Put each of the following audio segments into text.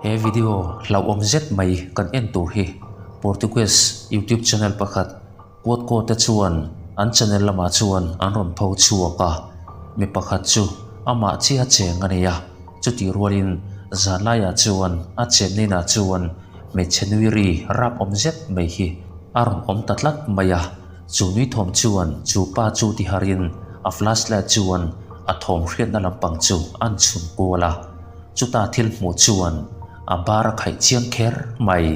He video hlauhawm zet mai kan en tur hi Portuguese YouTube channel pakhat Quotco te chuan an channel lamah chuan an rawn pho chhuak a, mi pakhat chu amah chiah cheng a nei a, chutih rualin zanlaiah chuan a chenna inah chuan hmeichhe nui ri rap awm zet mai hi a rawn awm ta tlat mai a, chu nui thawm chuan chu pa chu tiharin a flashlight chuan a thawm hriatna lampang chu an chhun kual a, chuta thil hmuh chuan a bar a khaih chiang kher mai.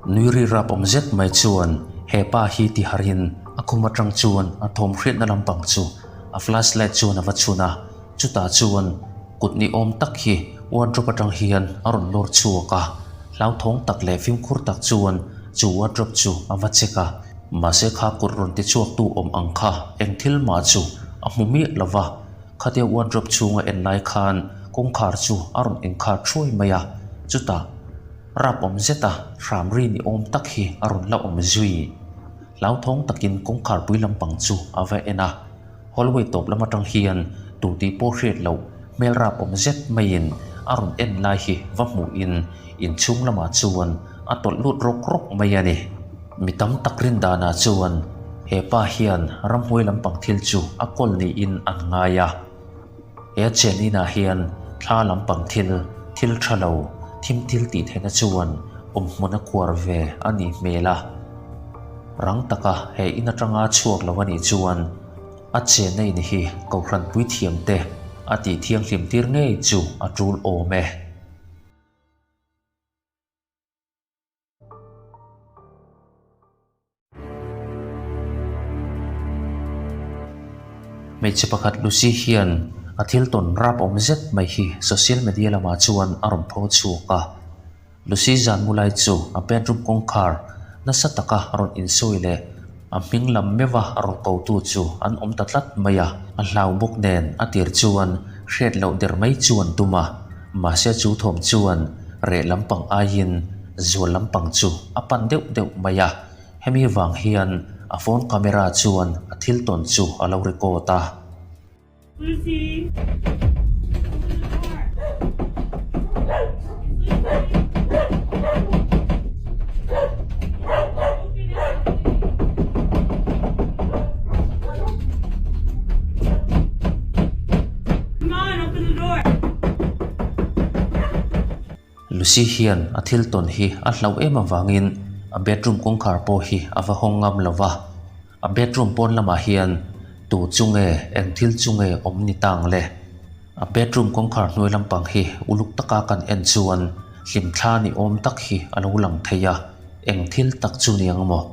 Nui ri rap awm zet mai chuan he pa hi ti harin a khum atang chuan a thawm hriatna lampang chu a flashlight chuan a va chhun a, chutah chuan kut ni awm tak hi wardrobe atang hian a rawn lawr chhuak a, hlauthawng tak leh fimkhur tak chuan chu wardrobe chu a va check a, mahse kha kut rawn ti chhuak tu awm ang kha eng thil mah chu a hmu miah lo va, khatia wardrobe chhunga en lai khan kawngkhar chu a rawn inkhar thuai mai a, chutah rap awm zeta hram ri ni awm tak hi a rawn la awm zui. Hlauthawng takin kawngkhar pui lampang chu a va en a. Hallway tawp lam atang hian tu tih pawh hriat loh hmel rap awm zet maiin a rawn en lai hi va hmuhin inchhung lamah chuan a tawlh lut rawk rawk mai a ni. Mi tam tak rin danah chuan he pa hian ramhuai lampang thil chu a kawl niin an ngai a. He chen inah hian thla lampang thil, thil tha lo, thim thil tih theihna chuan awmhmun a kuar ve a nih hmel a. Rang taka he in atanga chhuak lo a nih chuan a chenna in hi Kohhran puithiam te a tih thianghlim tir ngei chu a tul awm e. Hmeichhe pakhat Lucy hian a thil tawn rap awm zet mai hi social media lamah chuan a rawn pho chhuak a. Lucy zan mu lai chu a bedroom kawngkhar nasa taka rawn insawi leh a hming lam meuha rawn ko tu chu an awm ta tlat mai a. A hlau bawk nen a tir chuan hriat loh der mai chu an tum a, mahse chu thawm chuan reh lampang aiin zual lampang chu a pan deuh deuh mai a. Hemi vang hian a phone camera chuan a thil tawn chu a lo record a. Lucy! Open the door! Lucy! Open it! Come on, open the door! Lucy hian a thil tawn hi a hlauh em avangin a bedroom kawngkhar pawh hi a va hawng ngam lo va. A bedroom pawn lamah hian tu chu nge eng thil chu nge awm ni tang le? A bedroom kawngkhar hnuai lampang hi uluk taka kan en chuan hlimthla ni awm tak hi a lo lang thei a, eng thil tak chu ni ang maw?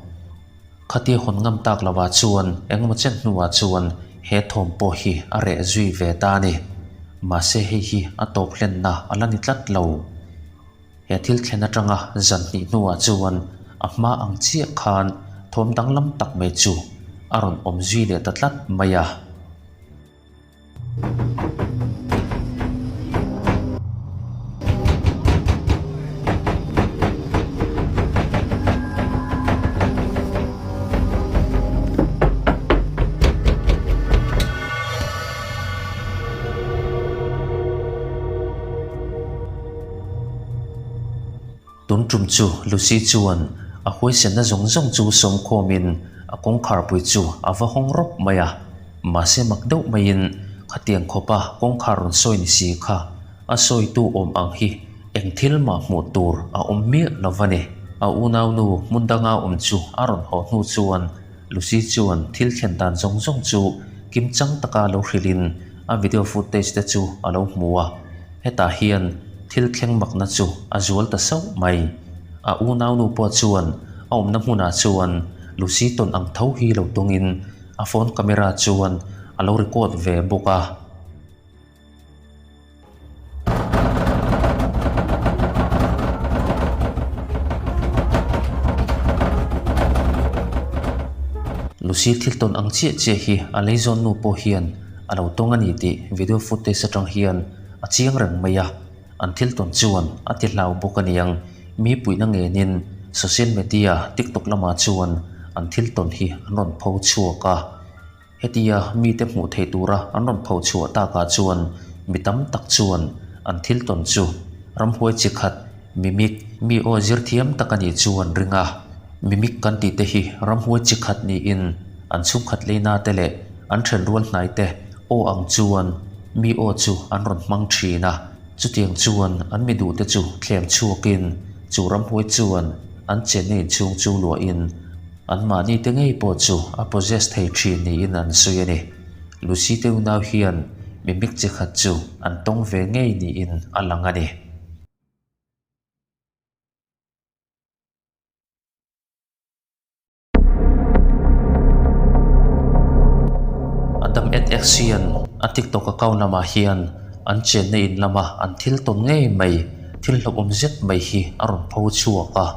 Khatia hawn ngam tak lovah chuan engemaw chen hnuah chuan he thawm pawh hi a reh zui ve ta a ni. Mahse hei hi a tawp hlenna a la ni tlat lo. He thil thlen atanga zan hnih hnuah chuan a hma ang chiah khan thawm danglam tak mai chu a rawn awm zui leh ta tlat mai a. Tun tum chu Lucy chuan A huaisenna zawng zawng chu sawmkhawmin a kawngkharpui chu a va hawng rawp mai a. Mahse mak deuh maiin khatiang khawpa kawngkhar rawn sawi ni si kha a sawitu awm ang hi eng thil mah hmuh tur a awm miah lo va ni. A unaunu hmun danga awm chu a rawn haw hnu chuan Lucy chuan thil thlen dan zawng zawng chu kimchang taka lo hrilhin a video footage te chu a lo hmu a. Hetah hian thil thleng makna chu a zual ta sauh mai. A unaunu pawh chuan a awmna hmunah chuan Lucy tawn ang tho hi lo tawngin a phone camera chuan a lo record ve bawk a. Lucy thil tawn ang chiah chiah hi a leizawn nu pawh hian a lo tawng a ni tih video footage atang hian a chiang reng mai a. An thil tawn chuan a ti hlau bawk a niang. Mi puihna ngenin social media TikTok lamah chuan an thil tawn hi an rawn pho chhuak a. Hetia mite hmuh theih tura an rawn pho chhuah takah chuan mi tam tak chuan an thil tawn chu ramhuai chi khat mimik mi aw zir thiam tak a nih chu an ring a. Mimik kan tih te hi ramhuai chi khat niin an chhungkhat leina te leh an thenrual hnai te aw ang chuan mi aw chu an rawn hmang thin a. Chutiang chuan an mi duhte chu thlem chhuakin chu ramhuai chuan an chenna inchhung chu luahin Anmahni te ngei pawh chu a possess thei thin niin an sawi a ni. Lucy te unau hian mimik chi khat chu an tawng ve ngei niin a lang a ni. Adam et X hian a TikTok account lamah hian an chenna in lama an thil tawn ngei mai thil hlauhawm zet mai hi a rawn pho chhuak a.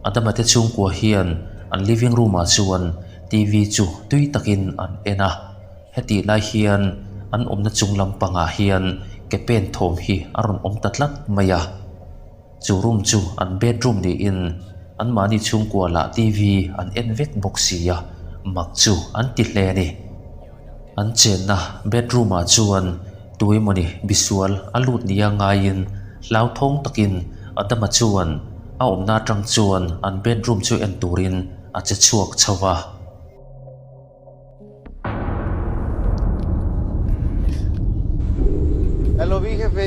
Adama te chhungkua hian an living room ah chuan TV chu tui takin an en a, hetih lai hian an awmna chung lampangah hian ke pen thawm hi a rawn awm ta tlat mai a, chu room chu an bedroom niin anmahni chhungkua lah TV an en vek bawk si a, mak chu an ti hle a ni. An chenna bedroom ah chuan tuemawni bisual a lut nia ngaiin hlauthawng takin Adama chuan a awmna atang chuan an bedroom chu en turin a che chhuak chho va. Hello BKP.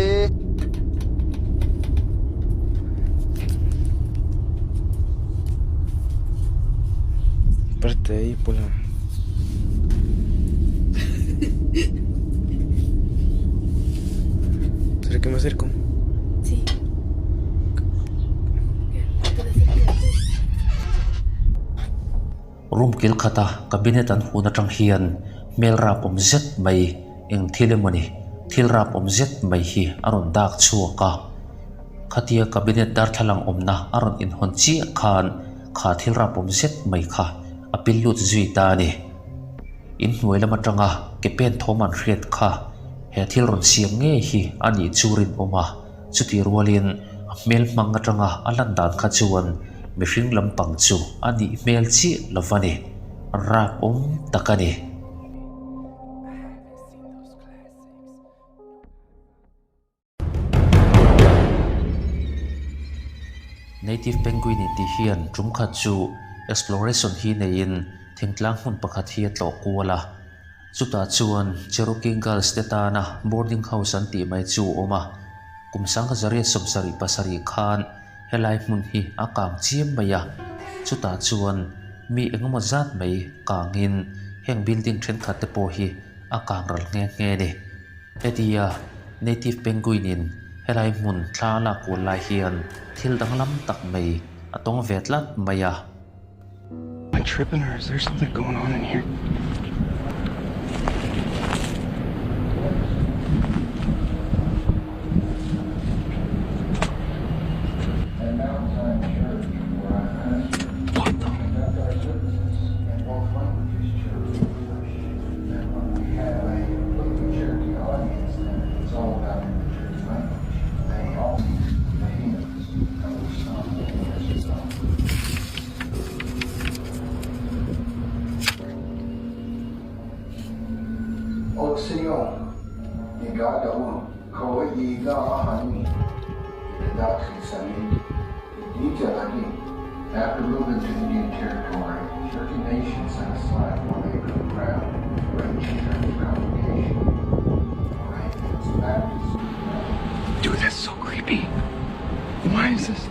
Birthday pula. ¿Será que me acerco? Sí. Room kil khata cabinet an hun atang hian hmel rap awm zet mai eng thil emawni thil rap awm zet mai hi a rawn dak chhuak a. Khatia cabinet darthlalang awmna a rawn inhawn chiah khan kha thil rapawm zet mai kha a pil lut zui ta a ni. Inhnuai lam atanga ke pen thawm an hriat kha he thil rawn siam ngei hi a nih chu rinawm a, chuti rualin a hmel hmang atanga a lan dan kha chuan mihring lampang chu a nih hmel chiah lo va ni, rapawm tak a ni. Native Penguin in tih hian tum khat chu exploration hi neiin thingtlang hmun pakhat hi a tlawh kual a. Chutah chuan Cherokee Girls te tana boarding house an tih mai chu a awm a. Kum sangha zariat 77 khan helai hmun hi a kang chiam mai a. Chutah chuan mi engemaw zat mai kangin heng building thenkhat te pawh hi a kang ral nghe nghe a ni. Hetia Native Penguin in helai hmun thla a lak kual lai hian thil danglam tak mai a tawng ve tlat mai a. Am I tripping or is there something going on in here? What the? After moving to Indian Territory, Cherokee Nation set aside one acre of ground to bring church congregation. Moravians, Baptists, Dude, that's so creepy. Why is this?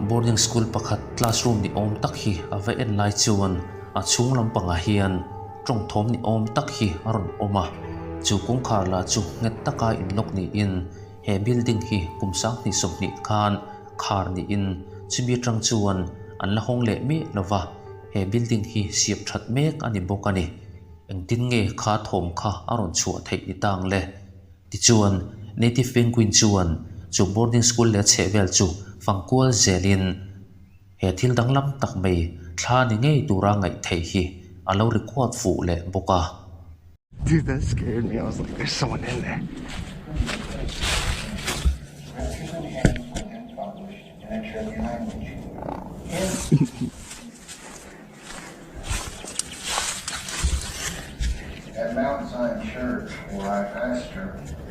Boarding school pakhat classroom ni awm tak hi a va en lai chuan a chhung lampangah hian tawng thawm ni awm tak hi a rawn awm a, chu kawngkhar lah chu nghet taka inlock niin he building hi kum sanghnih sawmhnih khan khar niin chumi atang chuan an la hawng leh miah lo va, he building hi siam that mek a ni bawk a ni. Engtin nge kha thawm kha a rawn chhuah theih ni tang le? Tichuan, Native Penguin chuan chu boarding school leh chhehvel chu fangkual zelin he thil danglam tak mai thla ni ngei tura ngaih theih hi a lo record fuh leh bawk a. Dude, that scared me. I was like, there's someone in there. Scriptures and hymns were then published in the Cherokee language. At Mount Zion Church, where I pastor,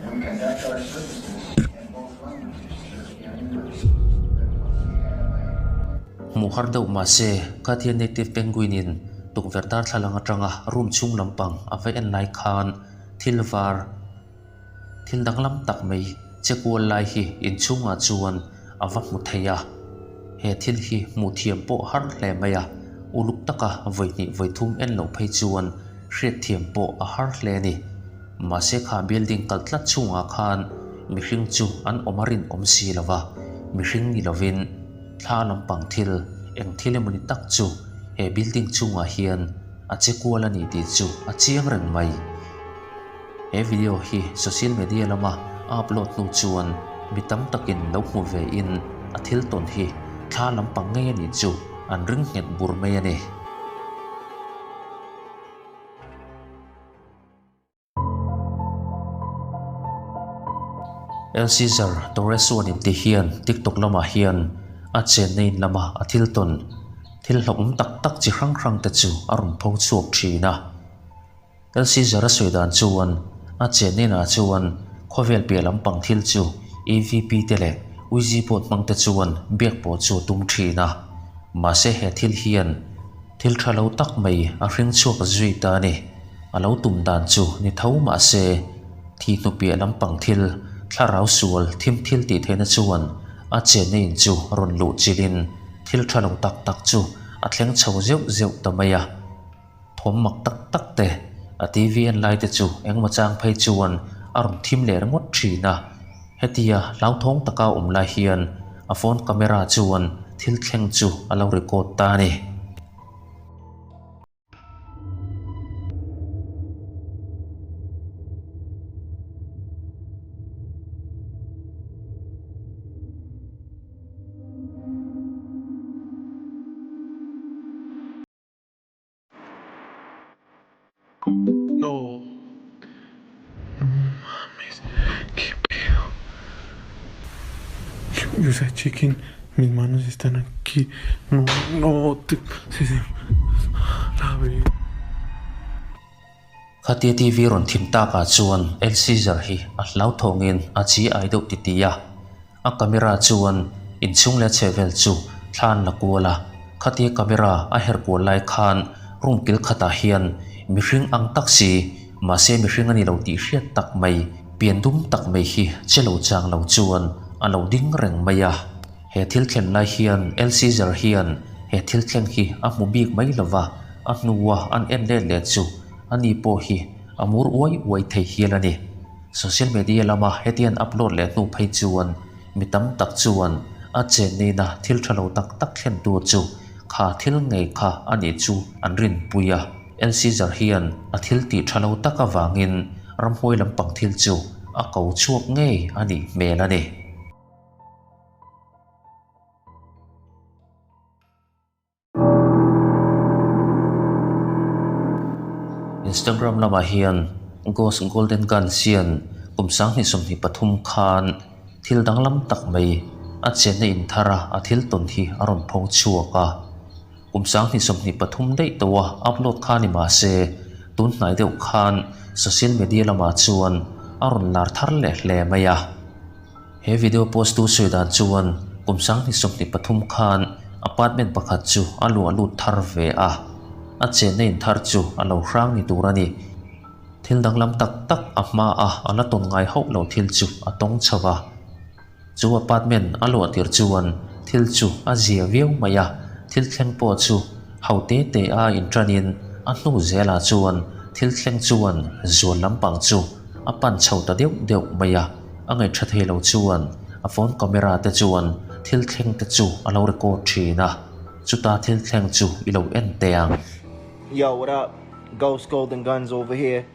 we conduct our services in both languages, Cherokee and English. That we have a Hmuh har deuh mah se, Khatia Native Penguin-in tukverh darthlalang atanga room chhung lampang a va en lai khan thil var Thil danglam tak mai che kual lai hi inchhungah chuan a va hmu thei a, he thil hi hmuh thiam pawh har hle mai a, uluk taka vawi hnih vawi thum en loh phei chuan hriat thiam pawh a har hle a ni. Mahse kha building kal tlat chhungah khan mihring chu an awm a rinawm si lo va, mihring ni lovin thla lampang thil eng thil emawni tak chu he building chhungah hian a che kual a ni tih chu a chiang reng mai. He video hi social media lama a upload hnu chuan mi tam takin lo hmu ve in a thil tawn hi thla lampang ngei a nih chu an ring nghet bur mai a ni. El Cesar Torres chuan in ti hian TikTok lamah hian a chenna in lama a thil tawn thil hlauhawm tak tak chi hrang hrang te chu a rawn pho chhuak thin a. Lal Caesar a sawi dan chuan a chen inah chuan khawvel piah lampang thil chu EVP te leh Ouija board hmang te chuan biak pawh chu a tum thin a. Mahse he thil hian thil tha lo tak mai a hring chhuak zui ta a ni. A lo tum dan chu ni tho mahse thi hnu piah lampang thil thlarau sual thim thil tih theihna chuan a chenna in chu rawn luh chilhin thil tha lo tak tak chu a thleng chho zeuh zeuh ta mai a. Thawm mak tak tak te, a TV en lai te chu engmaw chang phei chuan a rawn thim leh ringawt thin a. Hetia hlauthawng taka awm lai hian a phone camera chuan thil thleng chu a lo record ta a ni. No. No mames. Qué pedo. O sea, chequen. Mis manos están aquí. No, no. Te, sí, sí. La verga. Khatia TV rawn thim takah chuan El Caesar hi a hlauthawngin a chi ai deuh titi a. A camera chuan inchhung leh chhehvel chu thla an la kual a, khatia camera a her kual lai khan room kil khatah hian mihring ang tak si, mahse mihring a ni lo tih hriat tak mai, pian dum tak mai hi che lo chang lo chuan a lo ding reng mai a. He thil thlen lai hian El Caesar hian he thil thleng hi a hmu bik mai lo va, a hnua an en let leh chu ani pawh hi a mur uai uai thei hial a ni. Social media lama hetian upload leh hnu phei chuan mi tam tak chuan a chenneina thil tha lo tak tak thlen tur chu kha thil ngei kha a nih chu an rinpui a. El Caesar hian a thil tih tha lo tak avangin ramhuai lampang thil chu a ko chhuak ngei a nih hmel a ni. Instagram lamah hian Ghost Golden Guns hian kum 2023 khan thil danglam tak mai a chenna inthar a a thil tawn hi a rawn pho chhuak a. Kum 2023 daih tawha upload kha ni mahse tun hnai deuh khan social media lamah chuan. a rawn lar thar leh hle mai a. He video post tu sawi dan chuan kum 2023 khan apartment pakhat chu a luah lut thar ve a, a chenna in thar chu a lo hrang ni tur a ni. Thil danglam tak tak a hma a a la tawn ngai hauh lo thil chu a tawng chho a. Chu apartment a luah tir chuan thil chu a zia viau mai a, thil thleng pawh chu ho te te a inṭanin a hnu zelah chuan thil thleng chuan zual lampang chu a pan chho ta deuh deuh mai a, a ngaihṭha thei lo chuan a phone camera te chuan thil thleng te chu a lo record ṭhin a, chuta thil thleng chu i lo en teh ang. Yo, what up? Ghost Golden Guns over here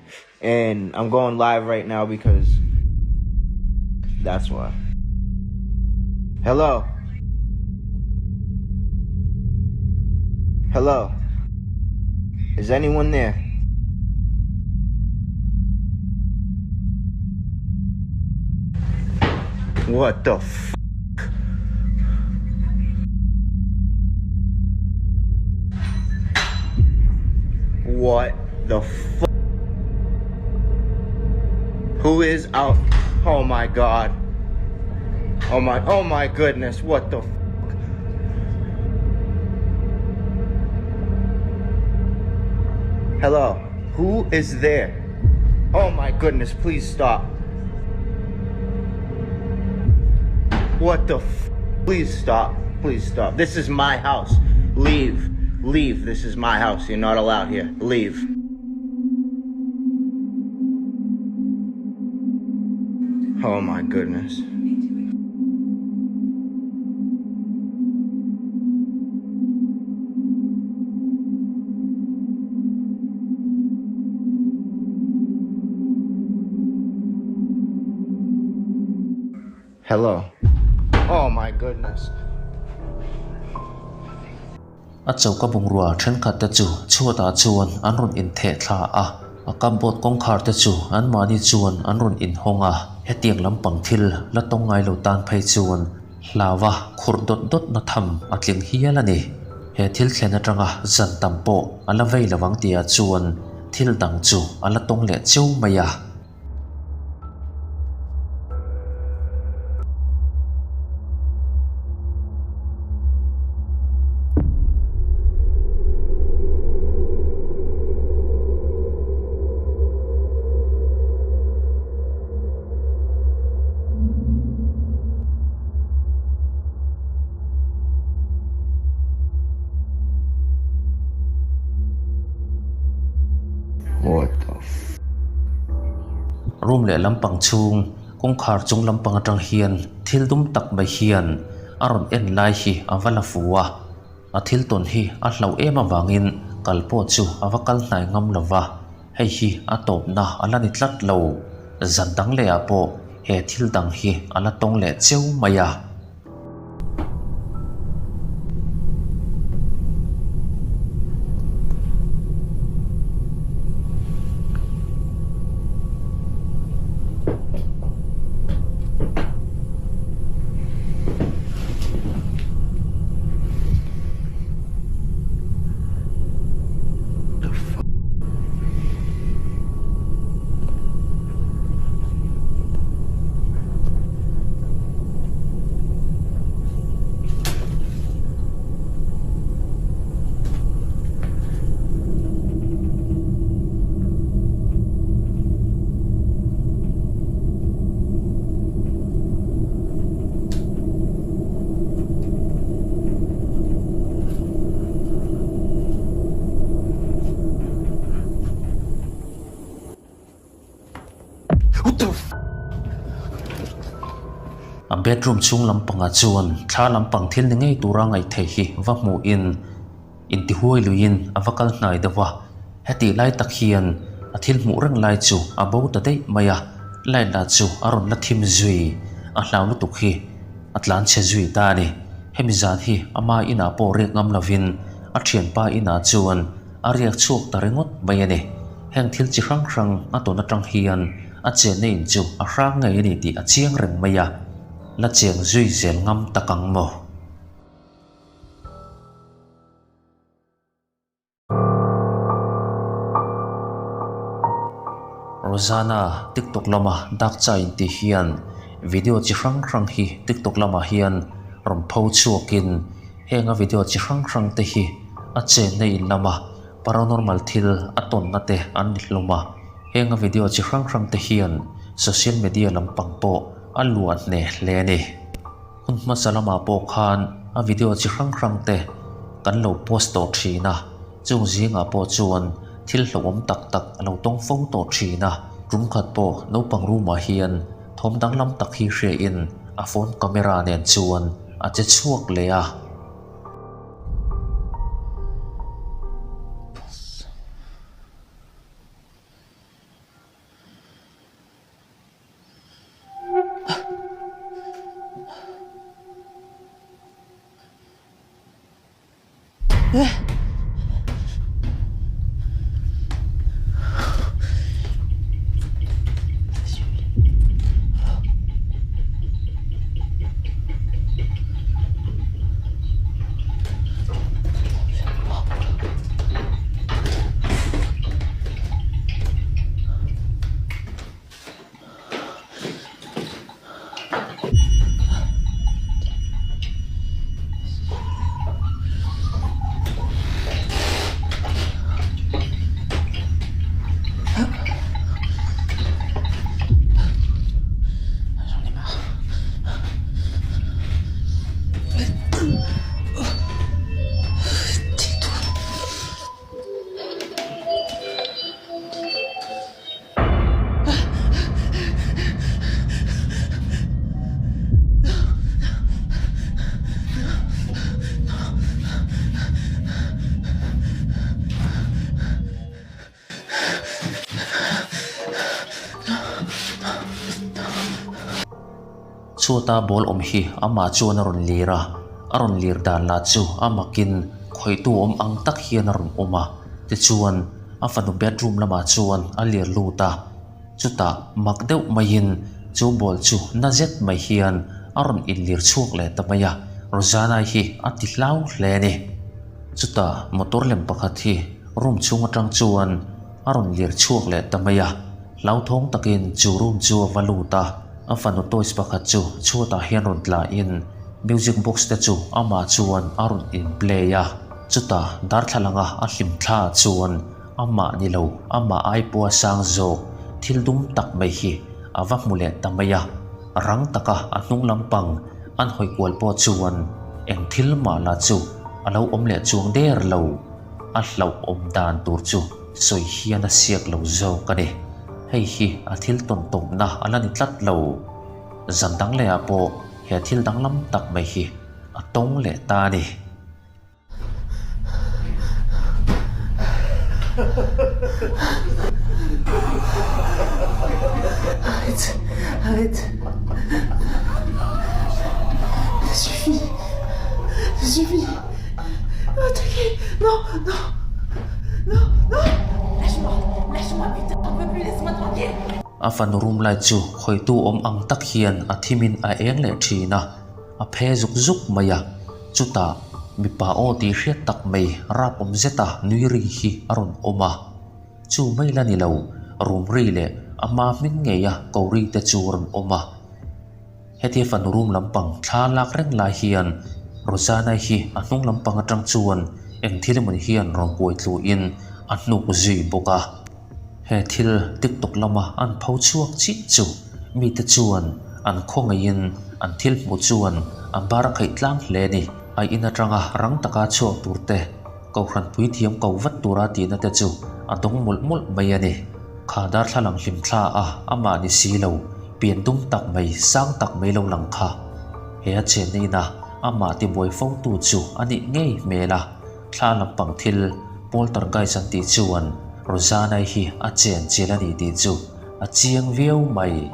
and I'm going live right now because that's why. Hello. Hello. Is anyone there? What the f? What the f? Who is out? Oh my god. Oh my, oh my goodness, what the f? Hello, who is there? Oh my goodness, please stop. What the f? Please stop. Please stop. This is my house. Leave. Leave. This is my house. You're not allowed here. Leave. Oh my goodness. Hello. Oh my goodness. A choka bungrua thenkhat te chu chhuatah chuan an rawn intheh thla a, a cupboard kawngkhar te chu anmahni chuan an rawn inhawng a, hetiang lampang thil la tawng ngai lo tan phei chuan hlauva khurh dawt dawt na tham a tling hial a ni. He thil thlen atanga zan tam pawh a la vei lovang tihah chuan thil dang chu a la tawng leh cheu mai a. What the f. Room leh lampang chhung kawngkhar chung lampang atang hian thil dum tak mai hian a rawn en lai hi a va la fu a, a thil tawn hi a hlauh em avangin kal pawh chu a va kal hnai ngam lo va. Hei hi a tawpna a la ni tlat lo. Zan dang lehah pawh he thil dang hi a la tawng leh cheu mai a. A bedroom chhung lampangah chuan thla lampang thil ni ngei tura ngaih theih hi va hmuhin intihuai luiin a va kal hnai deuh a. Hetih lai tak hian a thil hmuh reng lai chu a bo ta daih mai a, light lah chu a rawn la thim zui, a hlau lutuk hi a tlan chhe zui ta a ni. Hemi zan hi ama inah pawh riak ngam lovin a thianpa inah chuan a riak chhuak ta ringawt mai a ni. Heng thil chi hrang hrang a tawn atang hian a chenna in chu a hrang ngei a ni tih a chiang reng mai a, la cheng zui zel ngam tak ang maw? Rosanna TikTok lama dak cha inti hian video chi hrang hrang hi TikTok lamah hian rawn pho chhuakin henga video chi hrang hrang te hi a chenna in lama paranormal thil a tawnna te an ni hlawm a. Henga video chi hrang hrang te hian social media lampang pawh a luah hneh hle a ni. Hun hmasa lamah pawh khan a video chi hrang hrang te kan lo post tawh thin a, chung zingah pawh chuan thil hlauhawm tak tak a lo tawng fo tawh thin a. Tum khat pawh naupang room ah hian thawm danglam tak hi hriain a phone camera nen chuan a che chhuak leh a. Chhuata ball awm hi amah chuan a rawn lir a, a rawn lir dan lah chu a makin khawihtu awm ang tak hian a rawn awm a, tichuan a fanu bedroom lamah chuan a lir lut a, chutah mak deuh maiin chu ball chu na zet mai hian a rawn inlir chhuak leh ta mai a, Rosanna hi a ti hlau hle a ni. Chutah motor lem pakhat hi room chhung atang chuan a rawn lir chhuak leh ta mai a, hlauthawng takin chu room chu a va lut a, a fanu toys pakhat chu chhuatah hian rawn tlahin music box te chu amah chuan a rawn in play a, chutah darthlalanga a hlim thla chuan amah ni lo amah ai pawha sang zawk thil dum tak mai hi a va hmu leh ta mai a, rang taka a hnung lampang an hawi kual pawh chuan eng thil mah lah chu a lo awm leh chuang der lo. A hlauhawm dan tur chu sawi hian a siak lo zawk a ni. Hei hi a thil tawn tawpna a la ni tlat lo. Zan dang lehah pawh he thil danglam tak mai hi a tawng leh ta a ni. Arrête, arrête. Ça suffit. Ça suffit. Attaqué. Non, non. Non, non. Lâche-moi. Lâche-moi, putain, j'en peux plus, laisse-moi tranquille. A fanu room light chu khawitu awm ang tak hian a thimin a eng leh thin a, a phe zuk zuk mai a. Chutah mipa aw tih hriat tak mai rap awm zeta nui ri hi a rawn awm a. Chu mai la ni lo, room ri leh a hma hming ngeia ko ri te chu a rawn awm a. Hetia fanu room lampang thla lak reng lai hian Rosanna hi a hnung lampang atang chuan eng thil emawni hian rawn kuai tluin a hnuk zui bawk a. He thil TikTok lama an pho chhuak chiah chu mite chuan an khawngaihin an thil hmuh chuan a bar a khaih tlang hle a ni. A in atanga rang taka chhuak tur te, Kohhran puithiam ko vat tura tihna te chu a dawng mawlh mawlh mai a ni. Kha darthlalang hlim thla a amah ni si lo, pian dum tak mai, sang tak mai lo lang kha. He a chenna ina amah tibuai fo tu chu a nih ngei hmel a, thla lampang thil poltergeist an tih chuan Rosanna-i hi a chen chil a ni tih chu a chiang viau mai.